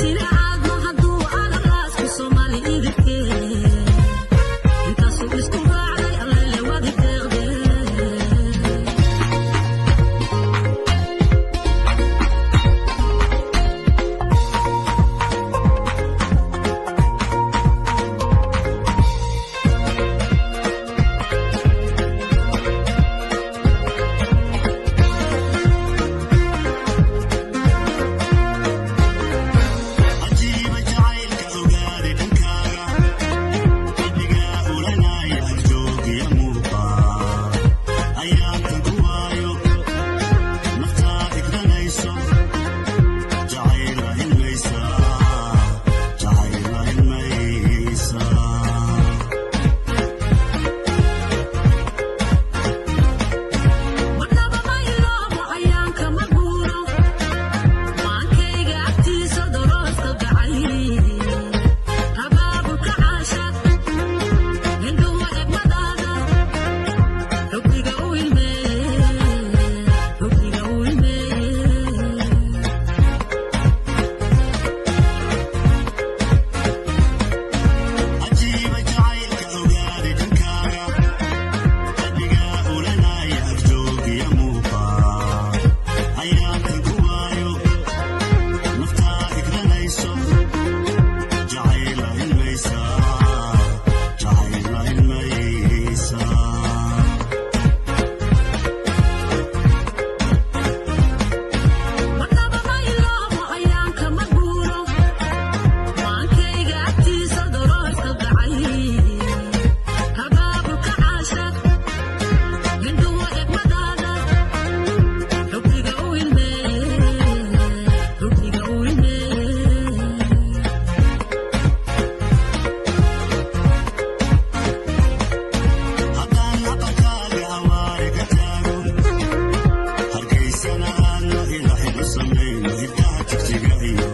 Jilacaadna hadduu alaraasku Soomaali idibkee intaasuu isku raacday, allele wadi deeqdee. Cajiiba jacaylka ogaaday dhankaaga, qalbigaa ulanaya arjoogiya muuqa ayaantan ku waayo, naftaa igdanayso, jacayla ilmaysa, jacayla ilmaysa. Wadnaba ma iloobo, ayaanka ma guuro, maankayga agtiisa dorooska gacay, abaabulka caashaq, indhuhu egmadaada, xubbiga u ilmeeye, xubbiga u ilmeeye. Cajiiba jacaylka ogaaday dhankaaga, qalbigaa ulanaya arjoogiya muuqa ayaantan ku waayo, naftaa igdanayso, jacayla ilmaysa, jacayla ilmaysa. Wadnaba ma iloobo, ayaanka ma guuro, maankayga agtiisa dorooska gacay, abaabulka caashaq, indhuhu egmadaada, xubbiga u ilmeeye, xubbiga u ilmeeye. Haddaan aqalkaaga awaare ka taago, Hargaysana aadno, ilaxinu samayno, hirkaha Jigjiga iyo